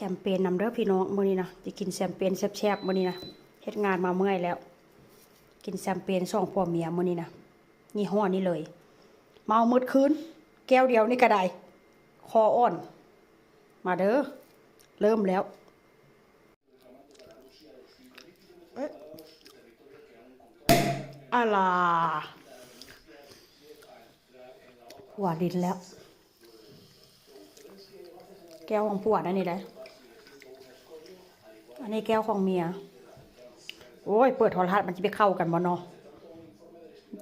ແຊມເປນນຳເດີພີ່ນ້ອງ ມື້ນີ້ນະ ຈະກິນແຊມເປນແຊບໆ ມື້ນີ້ນະ ເຮັດງານມາເມື່ອຍແລ້ວ ກິນແຊມເປນສອງຜົວເມຍມື້ນີ້ນະ ຍີ່ຫໍ້ນີ້ເລີຍ ເມົາໝົດຄືນ ແກ້ວດຽວນີ້ກະໄດ້ ຄໍອ່ອນ ມາເດີ ເລີ່ມແລ້ວ. ເອີ ອາລາ ຜົວດິນແລ້ວ ແກ້ວຂອງຜົວນັ້ນນີ້ໄດ໋ ອັນນີ້ແກ້ວຂອງເມຍ ໂອ້ຍ ເປີດໂທລະທັດມັນຊິໄປເຂົ້າກັນບໍ່ເນາະ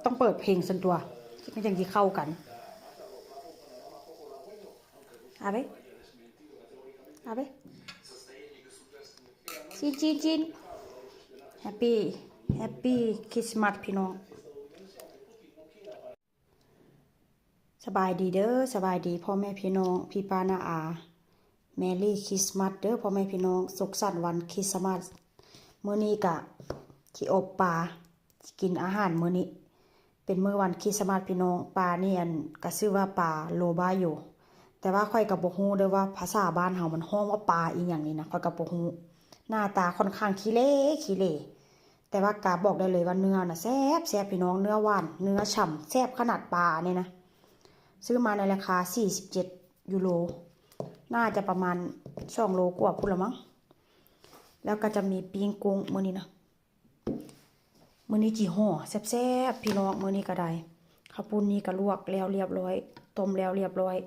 ຕ້ອງເປີດເພງຊັ້ນຕົວະ ມັນຈັ່ງຊິເຂົ້າກັນ ອາເບ ອາເບ ຈີນ ຈີນ ຈີນ Happy Happy Christmas ພີ່ນ້ອງ ສະບາຍດີເດີ ສະບາຍດີພໍ່ແມ່ພີ່ນ້ອງ ພີ່ປ້ານ້າອາ Merry Christmas ເດີພໍ່ແມ່ພີ່ນ້ອງ ສຸກສັນວັນຄຣິສມາສ ມື້ນີ້ກະຊິອົບປາ ຊິກິນອາຫານມື້ນີ້ ເປັນມື້ວັນຄຣິສມາສພີ່ນ້ອງ ປານີ້ອັນກະຊື່ວ່າປາໂລບາໂຍ ແຕ່ວ່າຂ້ອຍກະບໍ່ຮູ້ເດີວ່າພາສາບ້ານເຮົາມັນຮ້ອງວ່າປາອີ່ຫຍັງນີ້ນະ ຂ້ອຍກະບໍ່ຮູ້ ໜ້າຕາຂ້ອນຂ້າງຂີ້ເຫຼຂີ້ເຫຼ ແຕ່ວ່າກະບອກໄດ້ເລີຍວ່າເນື້ອນະແຊບໆ ພີ່ນ້ອງ ເນື້ອຫວານ ເນື້ອຊ່ຳ ແຊບຂະໜາດປານີ້ນະ ຊື້ມາໃນລາຄາສີ່ສິບເຈັດຢູໂຣ ໜ້າຈະປະມານສອງໂລກວ່າພຸ້ນລະມັງ ແລ້ວກະຈະມີປີ້ງກຸ້ງມື້ນີ້ນະ ມື້ນີ້ຈີ່ຫໍ່ແຊບໆ ພີ່ນ້ອງ ມື້ນີ້ກະໄດ້ ເຂົ້າປຸ້ນນີ້ກະລວກແລ້ວລຽບຮ້ອຍ ຕົ້ມແລ້ວລຽບຮ້ອຍ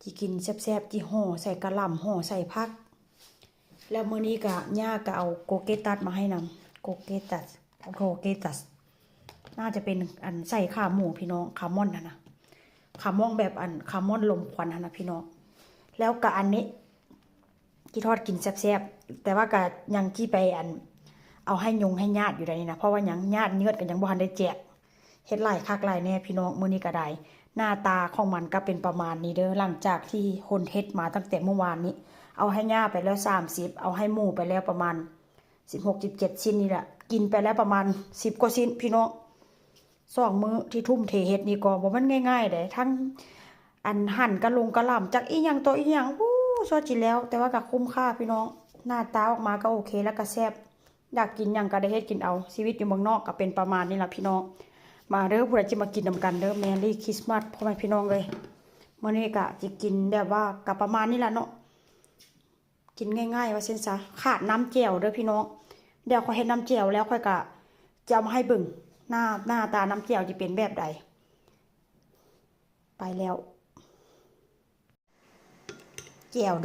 ຊິກິນແຊບໆ ຈີ່ຫໍ່ໃສ່ກະຫຼ່ຳ ຫໍ່ໃສ່ຜັກ ແລ້ວມື້ນີ້ກະ ຍ່າກະເອົາໂກເກຕັດມາໃຫ້ນຳ ໂກເກຕັດ ໂກເກຕັດ ໜ້າຈະເປັນອັນໃສ່ຂາໝູພີ່ນ້ອງ ຂາມ່ອນຫັ້ນນະ ຂາມ່ອນແບບອັນ ຂາມ່ອນລົມຄວັນຫັ້ນນະພີ່ນ້ອງ ແລ້ວກະອັນນີ້ ຄິດຮອດກິນແຊບໆ ແຕ່ວ່າກະຍັງຊິໄປອັນ ເອົາໃຫ້ຍົງໃຫ້ຍາດຢູ່ໃດນີ້ນະ ເພາະວ່າຍັງຍາດເຍີດກະຍັງບໍ່ທັນໄດ້ແຈກ ເຮັດຫຼາຍຄັກຫຼາຍແນ່ພີ່ນ້ອງ ມື້ນີ້ກະໄດ້ ໜ້າຕາຂອງມັນກະເປັນປະມານນີ້ເດີ ຫຼັງຈາກທີ່ຫົນເຮັດມາຕັ້ງແຕ່ມື້ວານນີ້ ເອົາໃຫ້ຍ່າໄປແລ້ວສາມສິບ ເອົາໃຫ້ໝູໄປແລ້ວປະມານສິບຫົກ ສິບເຈັດ ຊິ້ນນີ້ແຫຼະ ກິນໄປແລ້ວປະມານສິບກວ່າຊິ້ນພີ່ນ້ອງ ສອງມື້ທີ່ທຸ່ມເທເຮັດນີ້ກໍບໍ່ແມ່ນງ່າຍໆເດ້ ທັງອັນຫັນກະຫຼົງກະຫຼຳ ຈັກອີ່ຫຍັງຕໍ່ອີ່ຫຍັງ ໂອ້ ຊອດຈິແລ້ວ ແຕ່ວ່າກະຄຸ້ມຄ່າພີ່ນ້ອງ ໜ້າຕາອອກມາກະໂອເຄ ແລ້ວກະແຊບ ຢາກກິນຫຍັງກະໄດ້ເຮັດກິນເອົາ ຊີວິດຢູ່ເມືອງນອກກະເປັນປະມານນີ້ລະພີ່ນ້ອງ ມາເດີ ຜູ້ໃດຊິມາກິນນຳກັນເດີ Merry Christmas ພໍ່ແມ່ພີ່ນ້ອງເອີຍ ມື້ນີ້ກະຊິກິນແບບວ່າກະປະມານນີ້ລະເນາະ ກິນງ່າຍໆ ວ່າຊັ້ນຊະ ຂາດນ້ຳແຈ່ວເດີພີ່ນ້ອງ ດຽວຂ້ອຍເຮັດນ້ຳແຈ່ວແລ້ວຂ້ອຍກະຈະເອົາມາໃຫ້ເບິ່ງ ໜ້າ ໜ້າຕານ້ຳແຈ່ວຈະເປັນແບບໃດ ໄປແລ້ວ ແຈ່ວເດີ